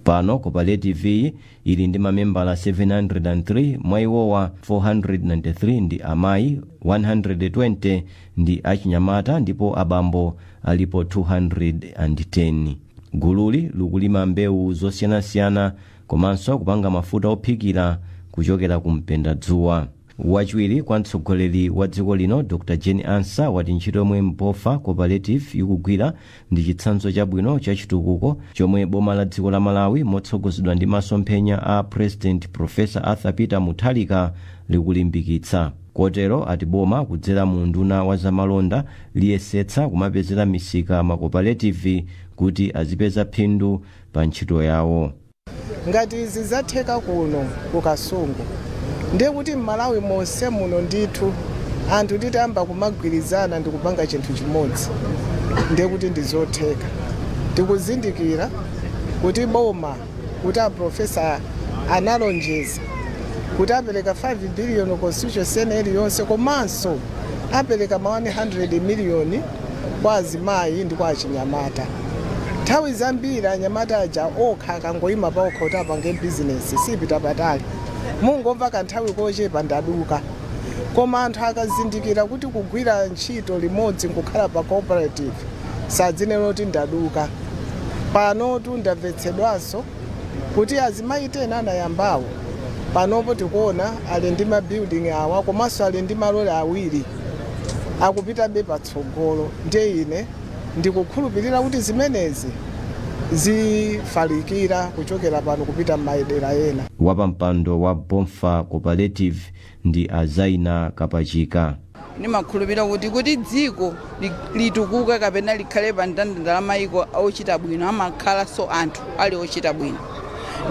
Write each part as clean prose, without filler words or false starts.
Pano cooperative ili ndi mamembala 703, mwa iwowa 493 ndi amayi, 120 ndi achinyamata ndipo abambo alipo 210. Gululi likulima mbewu zosiyanasiyana komanso kupanga mafuta ophikira kuchokera ku mpendadzuwa. Wachiwiri kwa mtsogoleri wa dziko lino, Dr Jane Ansah, wati ntchito yomwe Mphofa Cooperative ikugwira ndi chitsanzo chabwino cha chitukuko chomwe boma la dziko la Malawi, motsogozedwa ndi masomphenya a President Professor Arthur Peter Mutharika, likulimbikitsa. Kotero ati boma kudzera mu nduna wa zamalonda liyesetsa kumapezera misika macooperative kuti azipeza phindu pa ntchito yawo. Ngati izi zatheka kuno ku Kasungu, ndiye kuti m'Malawi monse muno ndithu anthu titayamba kumagwirizana ndi kupanga chinthu chimodzi, ndiye kuti ndi zotheka. Tikuzindikira kuti boma, kuti aprofesa analonjeza kuti apereka 5 billion constituency iliyonse, komanso apereka ma 100 miliyoni kwa azimayi ndi kwa achinyamata. Nthawi zambiri anyamata aja okha akangoyima paokha kuti apange bizinesi, sipita patali, mungomva kanthawi kochepa, ndaduka. Koma anthu akazindikira kuti kugwira ntchito limodzi nkukhala pa cooperative, sadzinena kuti ndaduka. Panotu ndamvetsedwanso kuti azimayi 10 anayambawo, panopo tikuona ali ndi mabuilding awa, komanso ali ndi malole awiri, akupitabe patsogolo. Ndiye ine ndikukhulupirira kuti zimenezi zifalikira kuchokera pano kupita m'madera ena. Wapampando wa Bomfa Cooperative ndi Azaina Kapachika. Ndimakhulupirira kuti dziko litukuke kapena likhale pa mndandanda la mayiko ochita bwino, amakhalanso anthu ali ochita bwino.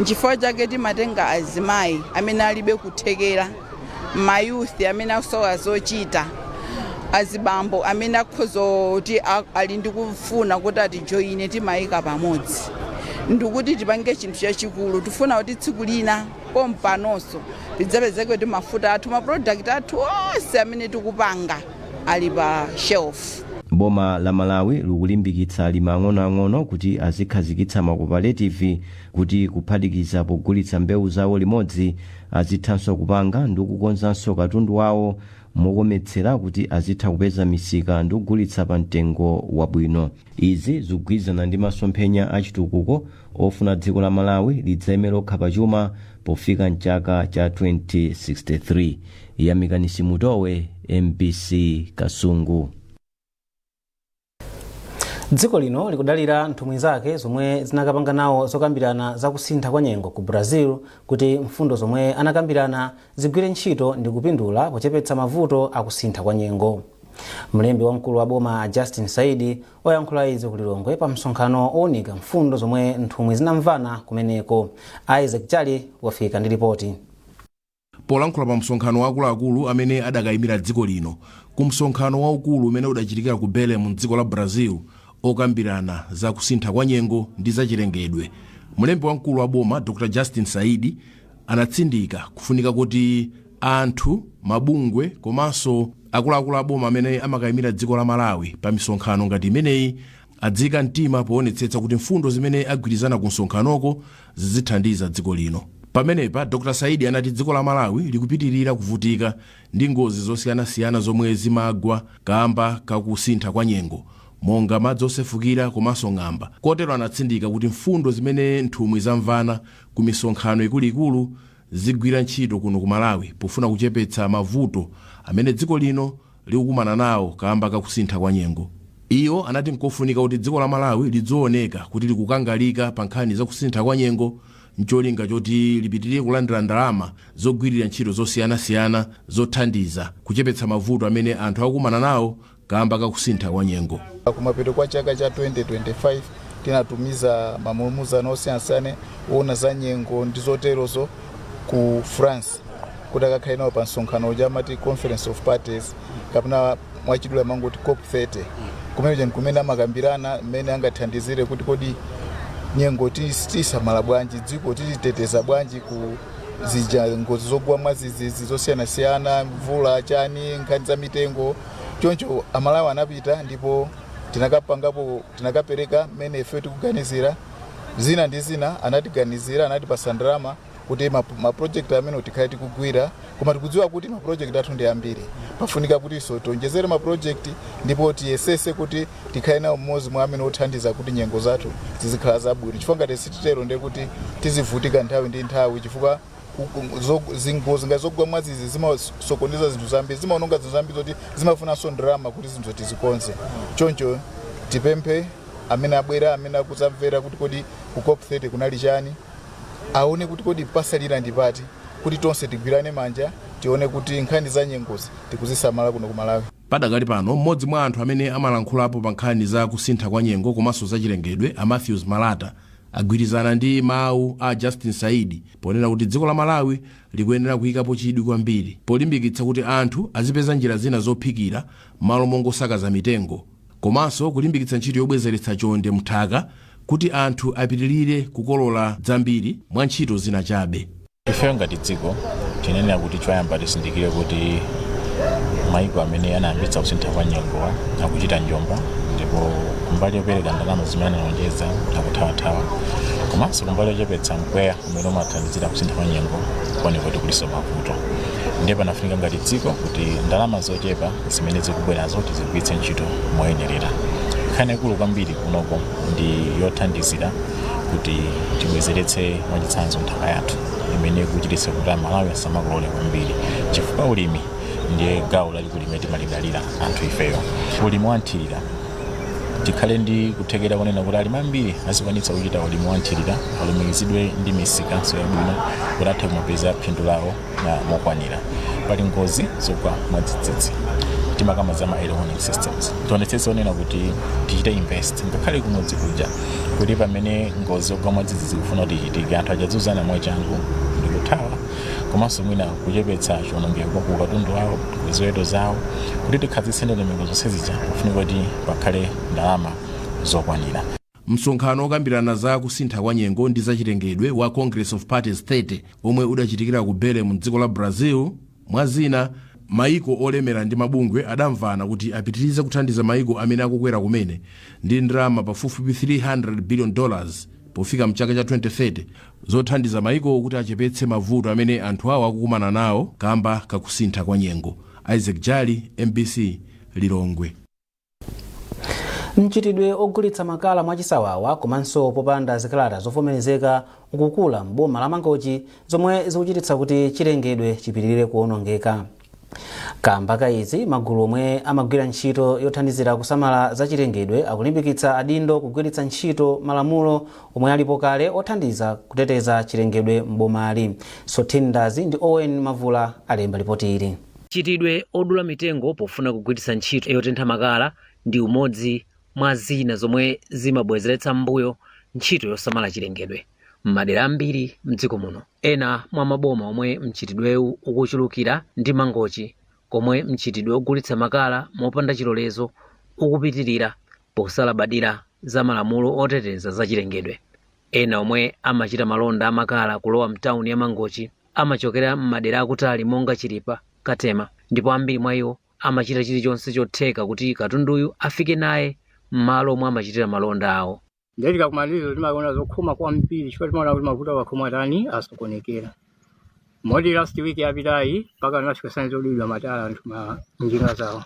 Nchifukwa chake timatenga azimayi amene alibe kuthekera, mayouth amene akusowa zochita, azibambo amene akhoza kuti ali ndi kufuna kuti atijoyine, timayika pamodzi ndikuti tipange chinthu chachikulu. Tifuna kuti tsiku lina pompanonso tidzapezeke kuti mafuta athu, maproduct athu onse amene tikupanga ali pa shelf. Boma la Malawi likulimbikitsa alimi ang'onoang'ono kuti azikhazikitsa macooperative kuti kuphatikiza pogulitsa mbewu zawo limodzi, azithanso kupanga ndi kukonzanso katundu wawo mokometsera kuti azitha kupeza misika ndi kugulitsa pa mtengo wabwino. Izi zikugwirizana ndi masomphenya achitukuko ofuna dziko la Malawi lidzayime lokha pachuma pofika mchaka cha 2063. Yamikani Simutowe, MBC, Kasungu. Dziko lino likudalira nthumwi zake zomwe zinakapanga nawo zokambirana zakusintha kwa nyengo ku Brazil kuti mfundo zomwe anakambirana zigwire ntchito ndi kupindula pochepetsa mavuto akusintha kwa nyengo. Mlembi wamkulu wa boma Justin Saidi oyankhula izi ku Lilongwe pa msonkhano owunika mfundo zomwe nthumwi zinamvana kumeneko. Isaac Chali wafika ndi ripoti. Polankhula pa msonkhano wa akuluakulu amene adakayimira dziko lino ku msonkhano waukulu umene udachitikira ku Belem mdziko la Brazil okambirana za kusintha kwa nyengo ndi zachilengedwe, mlembi wamkulu wa boma Dr Justin Saidi anatsindika kufunika kuti anthu, mabungwe komanso akuluakulu a boma amene amakayimira dziko la Malawi pa misonkhano ngati imeneyi adziyika mtima poonetsetsa kuti mfundo zimene agwirizana ku msonkhanoko zizithandiza dziko lino. Pamenepa Dr Saidi anati dziko la Malawi likupitirira kuvutika ndi ngozi zosiyanasiyana zomwe zimagwa kamba kakusintha kwa nyengo, monga madzi osefukira komanso ng'amba. Kotero anatsindika kuti mfundo zimene nthumwi zamvana ku misonkhano ikuluikulu zigwira ntchito kuno ku Malawi pofuna kuchepetsa mavuto amene dziko lino likukumana nawo kamba kakusintha kwa nyengo. Iwo anati nkofunika kuti dziko la Malawi lidzooneka kuti likukangalika pa nkhani za kusintha kwa nyengo ncholinga choti lipitirire kulandira ndalama zogwirira ntchito zosiyanasiyana zothandiza kuchepetsa mavuto amene anthu akukumana nawo kamba kakusintha kwa nyengo. Kumapeto kwa chaka cha 2025 tinatumiza mamulumuzano osiyanasiyana owona za nyengo ndi zoterozo ku France kuti akakhale nawo pa msonkhano uja amati Conference of Parties, kapena mwachidule amangoti COP 30. Kumene kumene amakambirana mmene angathandizire kuti kodi nyengo tisamala bwanji, dziko tiliteteza bwanji ku zija ngozi zogwa mwadzidzidzi zosiyanasiyana, mvula chani, nkhani za mitengo. Choncho Amalawi anapita ndipo tinakapangapo, tinakapereka mmene ife tikuganizira. Zina ndi zina anatiganizira, anatipasa ndalama kuti maproject amene tikhale tikugwira, koma tikudziwa kuti maproject athu ndi ambiri. Pafunika kutinso tionjezere maproject ndipo tiyesese kuti tikhale nawo mmodzi mwa amene othandiza kuti nyengo zathu zizikhala zabwino, chifukwa ngati sititero ndiye kuti tizivutika nthawi ndi nthawi, chifukwa zingozi ngati zogwa mwadzidzidzi zimasokoneza zinthu zambiri, zimaononga zinthu zambiri zoti zimafunanso ndalama kuti zinthu tizikonze. Choncho tipemphe amene abwera, amene akudzamvera kuti kodi ku COP 30 kunali chani, aone kuti kodi pasalira ndi pati, kuti tonse tigwirane manja, tione kuti nkhani za nyengozi tikuzisamala kuno ku Malawi. Padakali pano, mmodzi mwa anthu amene amalankhulapo pa nkhani za kusintha kwa nyengo komanso zachilengedwe, a Matthews Malata, agwirizana ndi mawu a Justin Saidi ponena kuti dziko la Malawi likuyenera kuyikapo chidwi kwambiri polimbikitsa kuti anthu azipeza njira zina zophikira malo mongosakaza mitengo, komanso kulimbikitsa ntchito yobwezeretsa chonde mthaka kuti anthu apitirire kukolola zambiri mwa ntchito zina chabe. Ifeyo ngati dziko tinenera kuti choyamba tisindikire kuti maiko amene anayambitsa kusintha kwa nyengowa akuchita njomba, ndipo kumbali yopereka ndalama zimene analonjeza akuthawathawa, komanso kumbali yochepetsa mpweya umene umathandizira kusintha kwa nyengo kuoneka kuti kuliso mavuto. Ndiye panafunika ngati dziko kuti ndalama zochepa zimene zikubwerazo tizigwiritse ntchito moyenerera. Nkhani yaikulu kwambiri kunoko ndi yothandizira kuti tibwezeretse mwachitsanzo nthaka yathu imene ikuchititsa kuti Amalawi asamakolole kwambiri, chifukwa ulimi ndiye gawo lalikulu limene timalidalira anthu ifeyo. Ulimi wanthirira, tikhale ndi kuthekera kunena kuti alimi ambiri azikwanitsa kuchita ulimi wanthirira, alumikizidwe ndi misikanso yabwino kuti athe kumapeza phindu lawo na mokwanira. Pali ngozi zogwa mwadzidzidzi, timakamba za ma early warning systems. Tionetsetse onena kuti tichite invest ngakhale kumudzi kuja, kuti pamene ngozi yogwa mwadzidzidzi kufuna kuti ichitike, anthu achadziuzana mwachangu ndikuthawa, komanso mwina kuchepetsa chiwonongeko ku katundu wawo, ku ziweto zawo. Kuti tikhazikitse ndondomeko zonse zija, kufunika kuti pakhale ndalama zokwanira. Msonkhano okambirana za kusintha kwa nyengo ndi zachilengedwe wa Congress of Parties 30 omwe udachitikira ku Belem mdziko la Brazil, mwa zina maiko olemera ndi mabungwe adamvana kuti apitirize kuthandiza maiko amene akukwera kumene ndi ndalama pafupifupi $300 billion pofika mchaka cha 2030, zothandiza maiko kuti achepetse mavuto amene anthu awo akukumana nawo kamba kakusintha kwa nyengo. Isaac Jali, MBC, Lilongwe. Mchitidwe ogulitsa makala mwachisawawa komanso popanda zikalata zovomerezeka ukukula m'boma la Mangochi, zomwe zikuchititsa kuti chilengedwe chipitirire kuwonongeka. Kamba ka izi, magulu omwe amagwira ntchito yothandizira kusamala za chilengedwe akulimbikitsa adindo kugwiritsa ntchito malamulo omwe alipo kale othandiza kuteteza chilengedwe m'bomali. Sothindazi ndi Owen Mavula alemba ripoti ili. Mchitidwe odula mitengo pofuna kugwiritsa ntchito yotentha makala ndi umodzi mwa zina zomwe zimabwezeretsa mbuyo ntchito yosamala chilengedwe m'madera ambiri mdziko muno. Ena mwa maboma omwe mchitidwewu ukuchulukira ndi Mangochi, komwe mchitidwe ogulitsa makala mopanda chilolezo ukupitirira posalabadira za malamulo oteteza za chilengedwe. Ena omwe amachita malonda amakala kulowa mtawuni ya Mangochi amachokera m'madera akutali monga Chilipa, Katema, ndipo ambiri mwa iwo amachita chilichonse chotheka kuti katunduyu afike naye m'malo omwe amachitira malonda awo. Ndiye tikakumaliza timaona zokhoma kwambiri, chifukwa timaona kuti mavuto akakhoma tani asokonekera. Moti last week yapitayi mpaka tinafika sani zodulidwa matala anthu ma njinga zawo.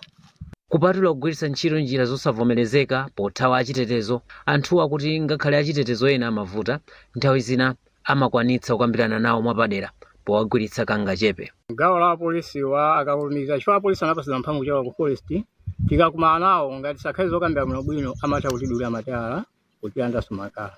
Kupatula kugwiritsa ntchito njira zosavomerezeka pothawa achitetezo, anthuwa akuti ngakhale achitetezo ena amavuta, nthawi zina amakwanitsa kukambirana nawo mwapadera powagwiritsa kangachepe. Gawo la apolisi wa akalumiza, chifukwa apolisi anapasidwa mphamvu kuchoka ku forest, tikakumana nawo ngati sakhale zokambira bwino bwino, amatha kutidulira matala, kutilandanso makala.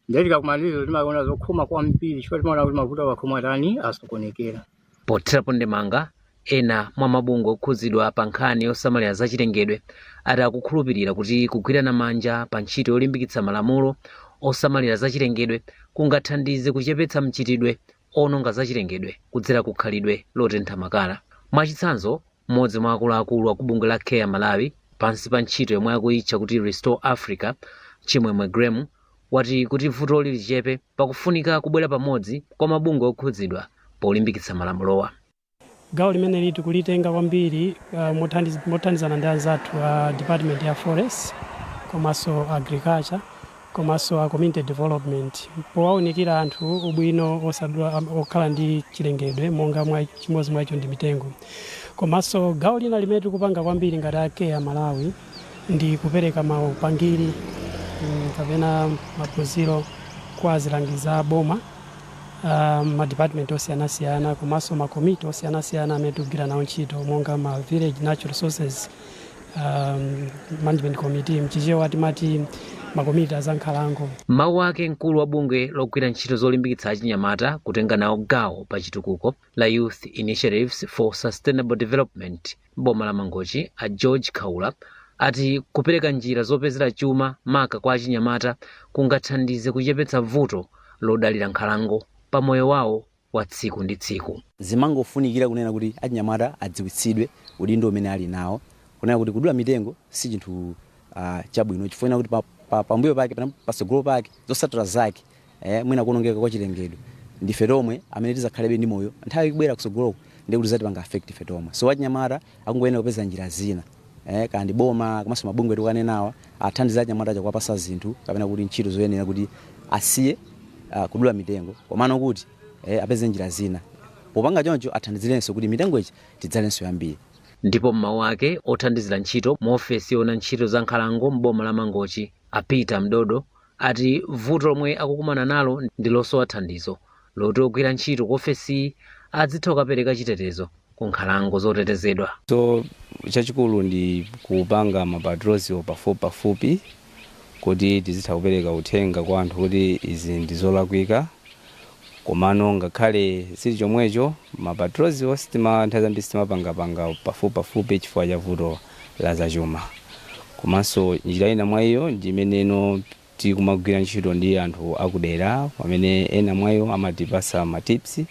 Ndiye tikakumaliza timaona zokhoma kwambiri, chifukwa timaona kuti mavuto akakhoma tani asokonekera. Pothirapo ndemanga, ena mwa mabungwe okhudzidwa pa nkhani yosamalira zachilengedwe ati akukhulupirira kuti kugwirana manja pa ntchito yolimbikitsa malamulo osamalira zachilengedwe kungathandize kuchepetsa mchitidwe owononga zachilengedwe kudzera ku khalidwe lotentha makala. Mwachitsanzo, mmodzi mwa akuluakulu aku bungwe la Care Malawi pansi pa ntchito yomwe akuyitcha kuti Restore Africa, Chimwemwe Graham, wati kuti vutoli lichepe pakufunika kubwera pamodzi kwa mabungwe okhudzidwa polimbikitsa malamulowa. Gawo limeneli tikulitenga kwambiri mothandizana ndi anzathu a Department ya Forest komanso Agriculture. Komanso a community development powaunikira anthu ubwino osadula, okhala ndi chilengedwe, monga mwa chimodzi mwacho ndi mitengo. Komanso gawo lina limene tikupanga kwambiri ngati a CARE Malawi ndi kupereka maupangiri kapena maphunziro kwa azilangizi a boma, ma department osiyanasiyana komanso makomiti osiyanasiyana amene tikugwira nawo ntchito, monga ma village natural resources management committee, mchichewa timati makomiti azankhalango. Mawu ake, mkulu wa bungwe logwira ntchito zolimbikitsa achinyamata kutenga nawo gawo pa chitukuko la Youth Initiatives for Sustainable Development boma la Mangochi, a George Khaula, ati kupereka njira zopezera chuma maka kwa achinyamata kungathandize kuchepetsa vuto lodalira nkhalango pa moyo wawo wa tsiku ndi tsiku. Zimangofunikira kunena kuti achinyamata adziwitsidwe udindo umene ali nawo, kunena kuti kudula mitengo si chinthu chabwino, chifukwa kuti pambuyo pake, patsogolo pake, zotsatira zake, mwina kuonongeka kwa chilengedwe, ndife tomwe amene tizakhalebe ndi moyo nthawi ikubwera kutsogoloko, ndi kuti zatipanga affect ife tomwe. So achinyamata akungoyenera kupeza njira zina, kandi boma komanso mabungwe tikukanenawa athandize achinyamata aja kuwapasa zinthu kapena kuti ntchito zoyenera kuti asiye kudula mitengo, komano kuti apeze njira zina. Popanga choncho, athandizirenso kuti mitengo ichi tidzalenso yambiri. Ndipo mmawu ake, othandizira ntchito mu ofesi yoona ntchito za nkhalango m'boma la Mangochi, a Peter Mdodo, ati vuto lomwe akukumana nalo ndi losowa thandizo loti ogwira ntchito ku ofesiyi adzitha kukapereka chitetezo ku nkhalango zotetezedwa. So chachikulu ndi kupanga ma patrols pafupi pafupi kuti tizitha kupereka uthenga kwa anthu kuti izi ndi zolakwika. Komano ngakhale zili chomwecho, ma patrols sitima, nthawi zambiri sitimapangapanga pafupi pafupi chifukwa cha vuto la zachuma. Komanso njira ina mwa iyo ndi imeneno tikumagwira ntchito ndi anthu akudera, pamene ena mwa iwo amatipasa ma tips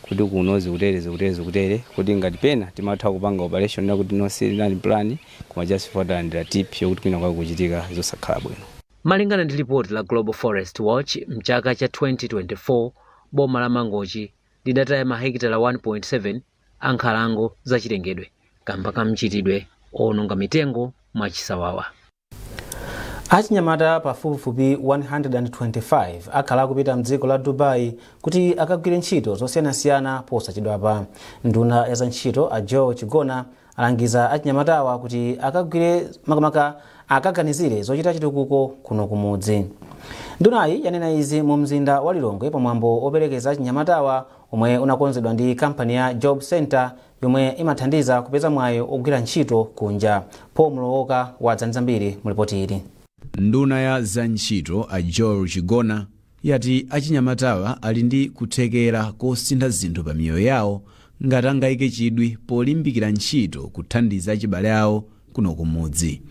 kuti kuno zikutere, zikutere, zikutere, kuti ngati pena timatha kupanga operation yakuti nonse inali plan, koma just talandira tip yokuti kwina kwake kuchitika zosakhala bwino. Malingana ndi lipoti la Global Forest Watch, mchaka cha 2024 boma la Mangochi lidataya mahekitala 1.7 a nkhalango zachilengedwe kamba ka mchitidwe owononga mitengo mwachisawawa. Achinyamata pafupifupi 125 akhala akupita mdziko la Dubai kuti akagwire ntchito zosiyanasiyana posachedwapa. Nduna ya zantchito a Joe Chigona alangiza achinyamatawa kuti akagwire, makamaka akaganizire zochita chitukuko kuno kumudzi. Ndunayi yanena izi mu mzinda wa Lilongwe pamwambo operekeza achinyamatawa omwe unakonzedwa ndi kampani ya Job Center yomwe imathandiza kupeza mwayi ogwira ntchito kunja. Paul Mlowoka wadza ndi zambiri mu ripoti ili. Nduna ya zantchito a Joel Chigona yati achinyamatawa ali ndi kuthekera kosintha zinthu pa miyoyo yawo ngati angayike chidwi polimbikira ntchito kuthandiza achibale awo kuno kumudzi.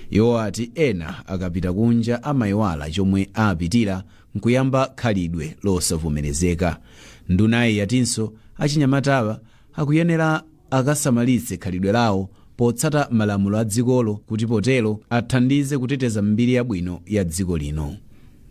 Iwo ati ena akapita kunja amayiwala chomwe apitira nkuyamba khalidwe losavomerezeka. Ndunayi yatinso achinyamatawa akuyenera akasamalitse khalidwe lawo potsata malamulo a dzikolo, kuti potero athandize kuteteza mbiri yabwino ya dziko lino.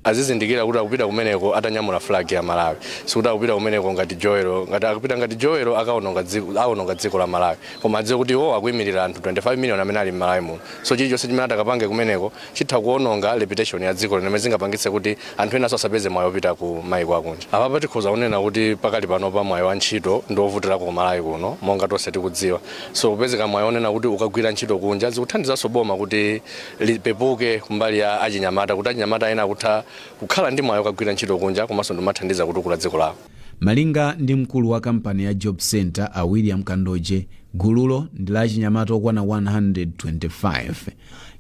Azizindikira kuti akupita kumeneko atanyamula flag ya Malawi, sikuti akupita kumeneko ngati Joelo. Ngati akupita ngati Joelo, akaononga dziko, aononga dziko la Malawi. Koma adziwe kuti iwo akuyimirira anthu 25 million amene ali m'Malawi muno. So chilichonse chimene atakapange kumeneko chitha kuononga reputation ya dziko lino, imene zingapangitse kuti anthu enanso asapeze mwayi opita ku maiko akunja. Apapa tikhoza kunena kuti pakali panopa mwayi wa ntchito ndi wovutirako ku Malawi kuno, monga tonse tikudziwa. So kupezeka mwayi onena kuti ukagwira ntchito kunja zikuthandizanso boma kuti lipepuke kumbali ya achinyamata, kuti achinyamata ena akutha kukhala ndi mwayi okagwira ntchito kunja, komanso ndimathandiza kutukula dziko lawo. Malinga ndi mkulu wa kampani ya Job Center a William Kandoje, gululo ndi la achinyamata okwana 125.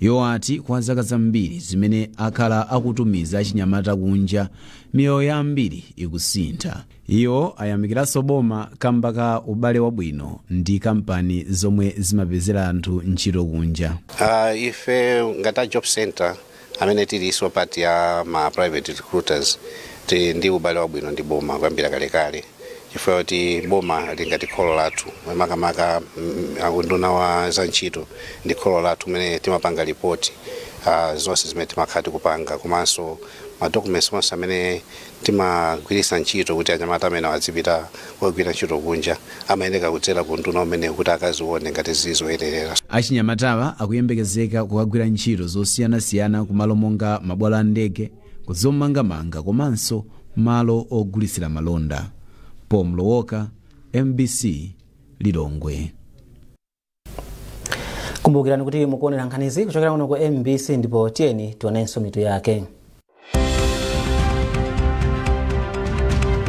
Iwo ati kwa zaka zambiri zimene akhala akutumiza achinyamata kunja, miyoyo ya ambiri ikusintha. Iwo ayamikiranso boma kamba ka ubale wabwino ndi kampani zomwe zimapezera anthu ntchito kunja. Ife ngati a Job Center amene tilinso part ya ma private recruiters, tili ndi ubale wabwino ndi boma kuyambira kalekale, chifukwa kuti boma lingati kholo lathu, makamaka unduna wa za ntchito ndi kholo lathu umene timapanga ripoti zonse zimene timakhala tikupanga, komanso ma documents onse amene timagwiritsa ntchito kuti anyamata amene azipita kukagwira ntchito kunja amayeneka kudzera ku nduna umene kuti akazione ngati zili zoyenerera. Achinyamatawa akuyembekezeka kukagwira ntchito zosiyanasiyana kumalo monga mabwalo a ndege. Kuzomangamanga komanso malo ogulitsira malonda. Pomlowoka, MBC, Lilongwe. Kumbukirani kuti mukuonera nkhanizi kuchokera kuno ku MBC, ndipo tiyeni tionenso mitu yake.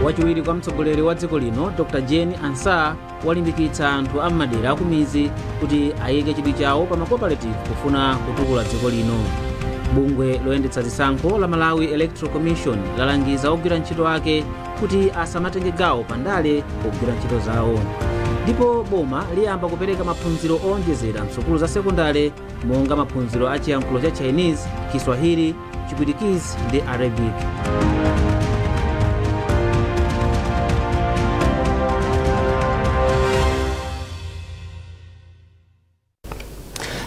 Wachiwiri kwa mtsogoleri wa dziko lino Dr Jane Ansah walimbikitsa anthu a m'madera akumidzi kuti ayike chidwi chawo pa macooperative kufuna kutukula dziko lino. Bungwe loyendetsa zisankho la Malawi Electoral Commission lalangiza ogwira ntchito ake kuti asamatenge gawo pandale pogwira ntchito zawo. Ndipo boma liyamba kupereka maphunziro owonjezera msukulu za sekondale, monga maphunziro a chiyankhulo cha Chinese, Kiswahili, Chipwitikizi ndi Arabic.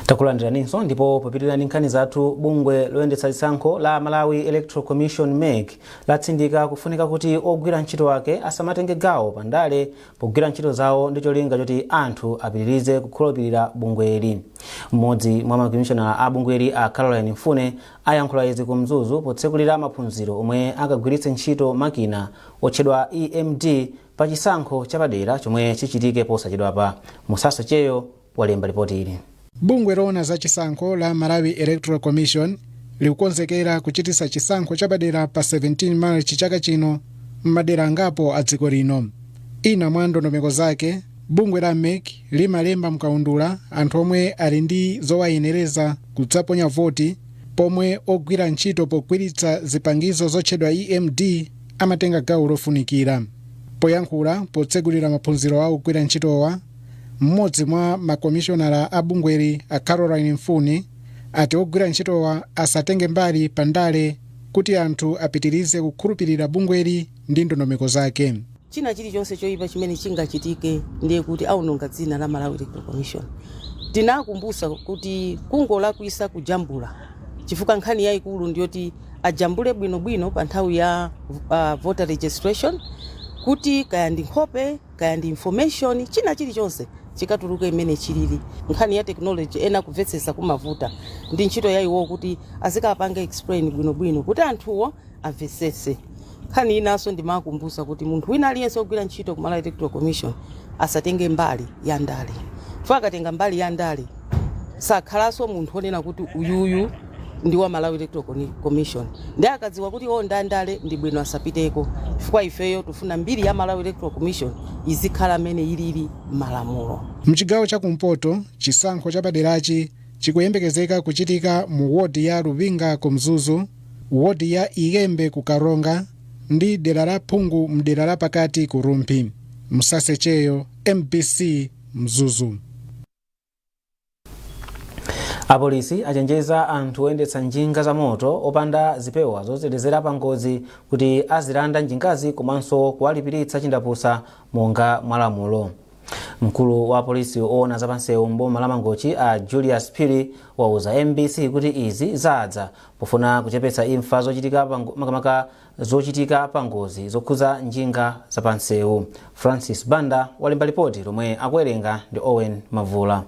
Takulandiraninso, ndipo popitirira ndi nkhani zathu, bungwe loyendetsa zisankho la Malawi Electoral Commission, MEC, latsindika kufunika kuti ogwira ntchito ake asamatenge gawo pandale pogwira ntchito zawo ndi cholinga choti anthu apitirize kukhulupirira bungweli. Mmodzi mwa makomishonala a bungweli, a Caroline Mfune, ayankhula izi ku Mzuzu potsekulira maphunziro omwe akagwiritse ntchito makina otchedwa EMD pa chisankho chapadera chomwe chichitike posachedwapa. Musaso Cheyo walemba ripoti ili. Bungwe loona za chisankho la Malawi Electoral Commission likukonzekera kuchititsa chisankho chapadera pa 17 March chaka chino m'madera angapo a dziko lino. Ina mwa ndondomeko zake, bungwe la MEC limalemba mkaundula anthu omwe ali ndi zowayenereza kudzaponya voti, pomwe ogwira ntchito pogwiritsa zipangizo zotchedwa EMD amatenga gawo lofunikira. Poyankhula potsegulira maphunziro a ogwira ntchitowa, mmodzi mwa makomishonala a bungweli, a Caroline Mfune, ati ogwira ntchitowa asatenge mbali pa ndale kuti anthu apitirize kukhulupirira bungweli ndi ndondomeko zake. China chilichonse choyipa chimene chingachitike, ndiye kuti aononga dzina la Malawi Electoral Commission. Tinakumbusa kuti kungolakwisa kujambula, chifukwa nkhani yayikulu ndiyoti ajambule bwinobwino pa nthawi ya voter registration, kuti kaya ndi nkhope, kaya ndi information, china chilichonse chikatuluke imene chilili. Nkhani ya technology, ena kumvetsetsa kumavuta. Ndi ntchito ya iwo kuti azikapanga explain bwinobwino kuti anthuwo amvetsetse. Nkhani inanso, ndimakumbusa kuti munthu wina aliyense ogwira ntchito ku Malawi Electoral Commission asatenge mbali ya ndale, chifukwa akatenga mbali ya ndale sakhalanso munthu onena kuti uyuyu ndi wa Malawi Electoral Commission. Ndi akadziwa kuti o ndandale, ndi bwino asapiteko, chifukwa ifeyo tifuna mbiri ya Malawi Electoral Commission izikhala amene ilili malamulo. Mchigawo chakumpoto, chisankho chapaderachi chikuyembekezeka kuchitika mu wodi ya Lubinga ku Mzuzu, wodi ya Igembe ku Karonga ndi dera la Phungu mdera la pakati ku Rumphi. Msasecheyo, MBC, Mzuzu. Apolisi achenjeza anthu oyendetsa njinga za moto opanda zipewa zotetezera pa ngozi kuti azilanda njingazi komanso kuwalipiritsa chindapusa monga mwalamulo. Mkulu wa polisi oona zapansewu mboma la Mangochi, a Julius Phiri, wauza MBC kuti izi zadza pofuna kuchepetsa imfa zochitika makamaka zochitika pa ngozi zokhuza njinga zapansewu. Francis Banda walemba ripoti lomwe akuwerenga ndi Owen Mavula.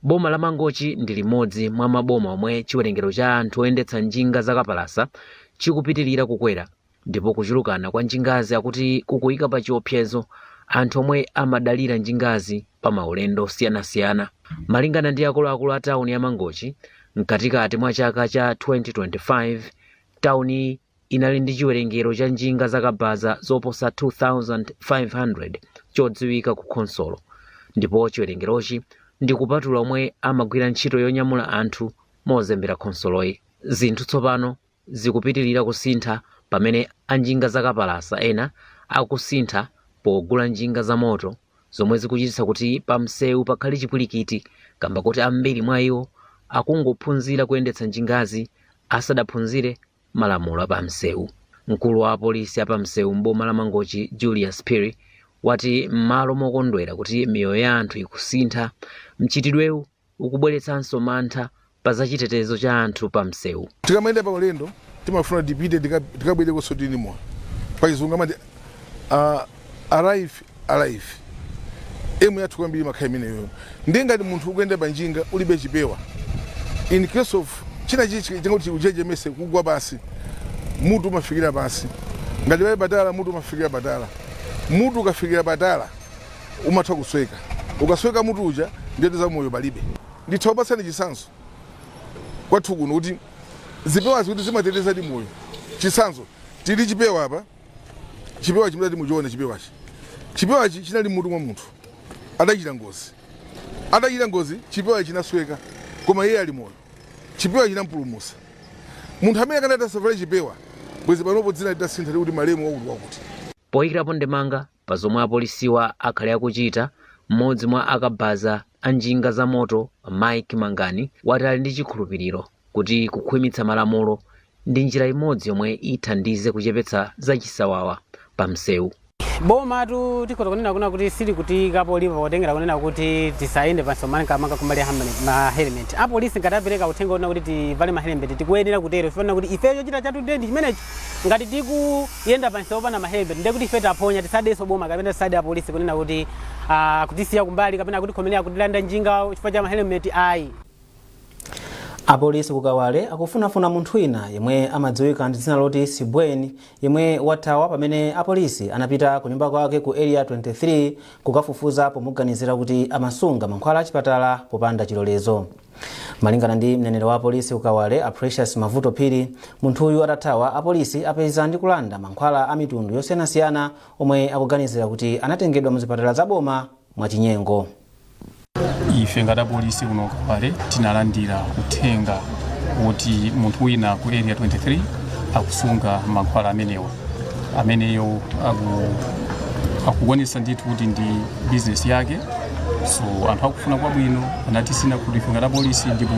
Boma la Mangochi ndi limodzi mwa maboma omwe chiwerengero cha anthu oyendetsa njinga zakapalasa chikupitirira kukwera, ndipo kuchulukana kwa njingazi akuti kukuyika pa chiopsezo anthu omwe amadalira njingazi pa maulendo osiyanasiyana. Malingana ndi akuluakulu a tawuni ya Mangochi, mkatikati mwa chaka cha 2025 tawuni inali ndi chiwerengero cha njinga zakabaza zoposa 2500 chodziwika ku khonsolo, ndipo chiwerengerochi ndi kupatula omwe amagwira ntchito yonyamula anthu mozembera khonsoloyi. Zinthu tsopano zikupitirira kusintha pamene anjinga zakapalasa ena akusintha pogula njinga za moto, zomwe zikuchititsa kuti pa msewu pakhale chipwirikiti, kamba kuti ambiri mwa iwo akungophunzira kuyendetsa njingazi asadaphunzire malamulo apamsewu. Mkulu wa apolisi apamsewu mboma la Mangochi, Julius Phiri, wati m'malo mokondwera kuti miyoyo ya anthu ikusintha, mchitidwewu ukubweretsanso mantha pa zachitetezo cha anthu pa msewu. Tikamayenda pa ulendo timafuna tipite, tikabwerekonso tili moyo. Pachizungu amati arrive alive. Aim yathu kwambiri imakhala imeneyo. Ndiye ngati munthu ukuyenda pa njinga ulibe chipewa, in case of china chichi chingoti uchejemese kugwa pasi, Mutu umafikira pansi. Ngati pali patala, mutu umafikira patala. Mutu ukafikira patala, umatha kusweka. Ukasweka mutu uja, ndiye za moyo palibe. Nditha kupatsani chitsanzo kwathu kuno kuti zipewazi kuti zimatetezadi moyo. Chitsanzo, tili chipewa apa. Chipewa chimene muchione, chipewachi, chipewachi chinali mutu mwa munthu. Adachita ngozi, atachita ngozi chipewa chinasweka, koma iye ali moyo. Chipewa chinampulumutsa. Munthu amene akanati asavale chipewa, bwezi panopo dzina litasintha kuti malemu wakuti wakuti. Poyikirapo ndemanga pa zomwe apolisiwa akhale akuchita, mmodzi mwa akabaza a njinga za moto, Mike Mangani, wati ali ndi chikhulupiriro kuti kukhwimitsa malamulo ndi njira imodzi yomwe ithandize kuchepetsa zachisawawa pa msewu. Bomatu tikhoza kunena kuna kuti sili kutiyikapo lipo potengera kunena kuti tisayende pansi makamaka kumbali ya ma helmet. Apolisi ngati apereka uthenga kunena kuti tivale ma helmet, tikuyenera kutero, chifukwa kuti ifeyo chochita chathu ndi chimenecho. Ngati tikuyenda pansi opanda ma helmet, ndiye kuti ife taphonya. Tisadenso boma kapena tisade apolisi kunena kuti kutisiya kumbali kapena kuti khomelera kutilanda njinga chifukwa cha ma helmet, ayi. Apolisi ku Kawale akufunafuna munthu wina yemwe amadziwika ndi dzina loti Sibweni, yemwe wathawa pamene apolisi anapita ku nyumba kwake ku Area 23 kukafufuza pomuganizira kuti amasunga mankhwala achipatala popanda chilolezo. Malingana ndi mneneri wa apolisi ku Kawale, a Precious Mavuto Phiri, munthuyu atathawa, apolisi apeza ndi kulanda mankhwala a mitundu yosiyanasiyana omwe akuganizira kuti anatengedwa muzipatala zaboma mwachinyengo. Ife ngati apolisi kuno Kawale tinalandira uthenga woti munthu wina ku Area 23 akusunga mankhwala amenewa, ameneyo akuonetsa ndithu kuti ndi business yake. So anthu akufuna kwabwino anatisina kuti ife ngati apolisi, ndipo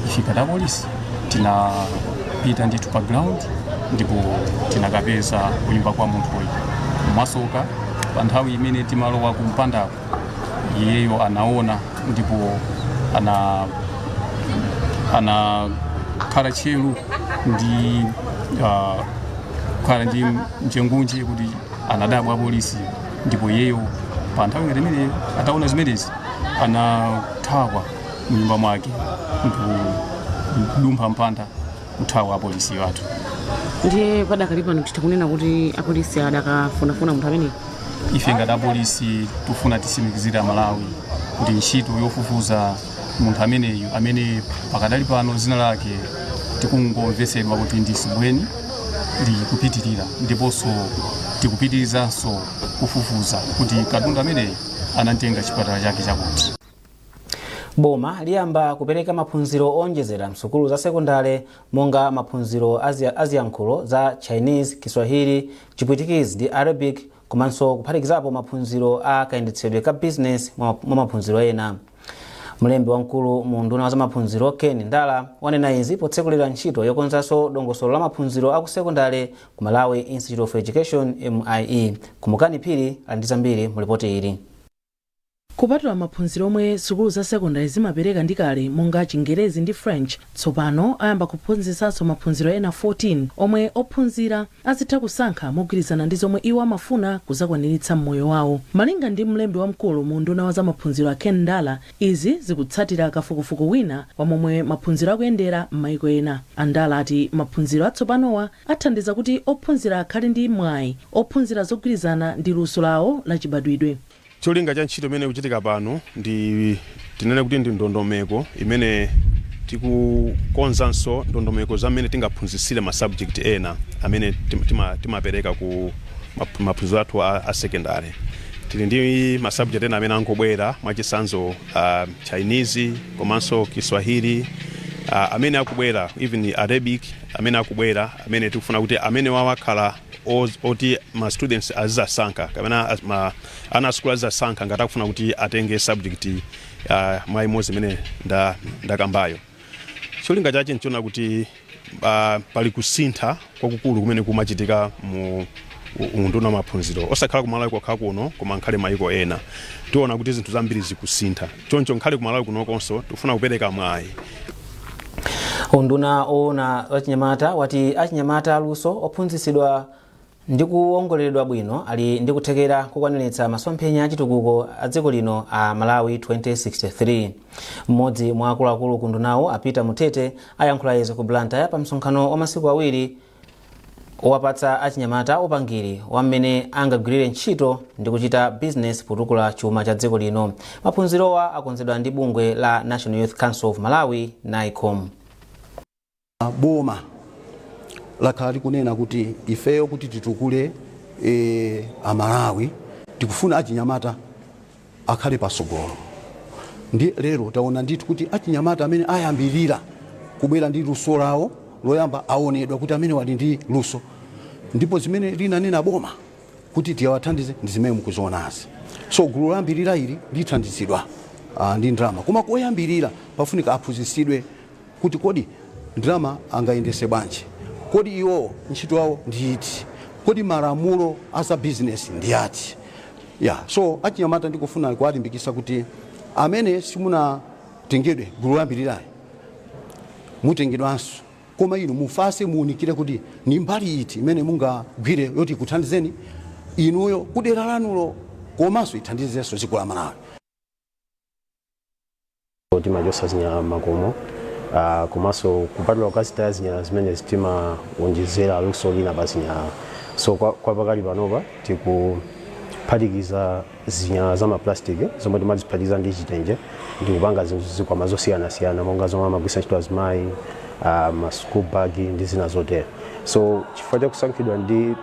ife ngati apolisi tinapita ndithu pa ground ndipo tinakapeza kunyumba kwa munthuyu. Mwasoka, pa nthawi imene timalowa kumpandako, iyeyo anaona ndipo anakhala tcheru ndi kukhala ndi mchengunje kuti anadabwa apolisi, ndipo iyeyo pa nthawi ngati imeneyo ataona zimenezi anathawa mnyumba mwake ndikudumpha mpanda kuthawa apolisi athu. Ndiye padakali pano titha kunena kuti apolisi adakafunafuna munthu ameneyo? Ife ngati apolisi tifuna titsimikizire Amalawi kuti ntchito yofufuza munthu ameneyu, amene pakadali pano dzina lake tikungomvetsedwa kuti ndi Sibweni, likupitirira, ndiponso tikupitirizanso kufufuza kuti katundu ameneyu anatenga chipatala chake chakuti. Boma liyamba kupereka maphunziro owonjezera msukulu za sekondale, monga maphunziro aziyankhulo za Chinese, Kiswahili, Chipwitikizi ndi Arabic, komanso kuphatikizapo maphunziro a kayendetsedwe ka business mwa maphunziro ena. Mlembi wamkulu mu unduna wa zamaphunziro, Ken Ndala, wanena izi potsekulira ntchito yokonzanso dongosolo la maphunziro aku sekondale ku Malawi Institute of Education, MIE. Kumukani Phiri ali ndi zambiri mu ripoti ili. Kupatula maphunziro omwe sukulu za sekondari zimapereka ndi kale, monga Chingerezi ndi French, tsopano ayamba kuphunzitsanso maphunziro ena 14 omwe ophunzira azitha kusankha mogwirizana ndi zomwe iwo amafuna kuzakwaniritsa m'moyo wawo. Malinga ndi mlembi wamkulu mu unduna wa zamaphunziro a Ken Ndala, izi zikutsatira kafukufuku wina wa momwe maphunziro akuyendera m'mayiko ena. Andala ati maphunziro atsopanowa athandiza kuti ophunzira akhale ndi mwayi ophunzira zogwirizana ndi luso lawo lachibadwidwe. Cholinga cha ntchito imene ikuchitika pano ndi, tinene kuti, ndi ndondomeko imene tikukonzanso ndondomeko zamene tingaphunzitsire ma subject ena amene timapereka ku maphunziro athu a secondary. Tili ndi ma subject ena amene angobwera, mwachitsanzo Chinese komanso Kiswahili amene akubwera, even Arabic amene akubwera, amene tikufuna kuti amene wawakhala oti ma students azizasankha kapena ana asukulu azizasankha ngati akufuna kuti atenge subject mwa imodzi imene ndakambayo. Cholinga chache nchiona kuti pali kusintha kwakukulu kumene kumachitika mu unduna wa maphunziro, osakhala kumalawi kokha kuno koma nkhale mayiko ena. Tiona kuti zinthu zambiri zikusintha, choncho nkhale kumalawi kunokonso tikufuna kupereka mwayi. Unduna owona wachinyamata wati achinyamata aluso ophunzitsidwa ndi kuwongoleredwa bwino ali ndi kuthekera kukwaniritsa masomphenya achitukuko a dziko lino a Malawi 2063. Mmodzi mwa akuluakulu ku undunawo, a Peter Mutete, ayankhula izi ku Blantyre pa msonkhano wa masiku 2. Owapatsa achinyamata upangiri wa mmene angagwirire ntchito ndi kuchita bizinesi potukula chuma cha dziko lino. Maphunzirowa akonzedwa ndi bungwe la National Youth Council of Malawi, NYCOM. Boma lakhala likunena kuti ifeyo kuti titukule Amalawi, tikufuna achinyamata akhale pasogolo. Ndi lero taona ndithu kuti achinyamata amene ayambirira kubwera ndi luso lawo loyamba aonedwa kuti amene wali ndi luso, ndipo zimene linanena boma kuti tiyawathandize ndi zimene mukuzionazi. So gulu loyambirira ili lithandizidwa ndi ndalama, koma koyambirira pafunika aphunzitsidwe kuti kodi ndalama angayendese bwanji, kodi iwo ntchito yawo ndi iti, kodi malamulo a za bizinesi ndi ati ya. So achinyamata ndikufuna kuwalimbikitsa kuti amene simunatengedwe gulu loyambirirayi, mutengedwanso, koma inu mufase muunikire kuti ni mbali iti imene mungagwire yoti ikuthandizeni inuyo kudera lanulo komanso ithandizenso dziko la Malawi. Timachotsa zinyalala m'makomo, komanso kupatula kukazitaya zinyalala zimenezi, timawonjezera luso lina pa zinyalala. So kwa pakali panopa tikuphatikiza zinyalala za maplastic zomwe timaziphatikiza ndi chitenje ndi kupanga zinthu, zikwama zosiyanasiyana monga zomwe amagwiritsa ntchito azimayi, ma school bag ndi zina zotero. So chifukwa cha kusankhidwa ndi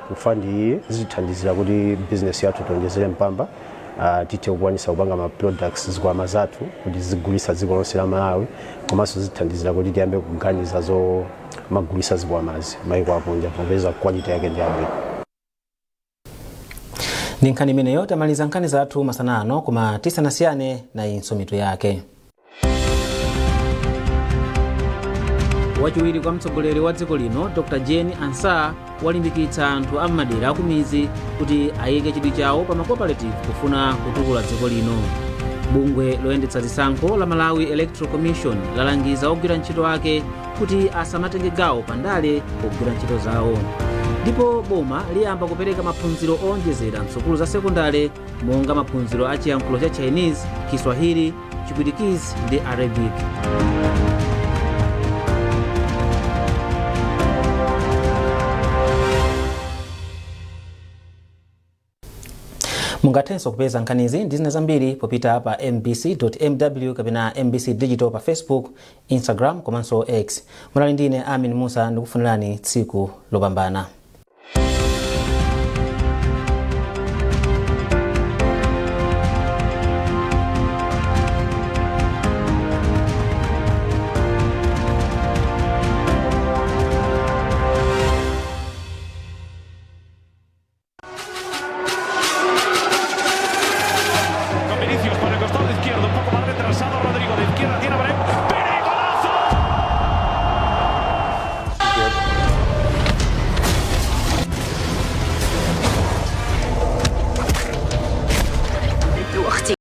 ku fund iyi, zitithandizira kuti business yathu tionjezere mpamba, tithe kukwanisa kupanga ma products, zikwama zathu kuti zigulisa dziko lonse la Malawi, komanso zitithandizira kuti tiyambe kuganiza zomagulisa zikwamazi maiko akunja popeza quality yake ndi yabwino. Ndi nkhani imeneyo tamaliza nkhani zathu masana ano, koma tisanasiyane, nayinso mitu yake. Wachiwiri kwa mtsogoleri wa dziko lino Dr Jane Ansah walimbikitsa anthu a m'madera akumidzi kuti ayike chidwi chawo pa macooperative kufuna kutukula dziko lino. Bungwe loyendetsa zisankho la Malawi Electoral Commission lalangiza ogwira ntchito ake kuti asamatenge gawo pa ndale pogwira ntchito zawo. Ndipo boma liyamba kupereka maphunziro owonjezera msukulu za sekondale monga maphunziro a chiyankhulo cha Chinese, Kiswahili, Chipwitikizi ndi Arabic. Mungathenso kupeza nkhanizi ndi zina zambiri popita pa mbc.mw kapena MBC Digital pa Facebook, Instagram komanso X. Munali ndine Amin Musa, ndikufunirani tsiku lopambana.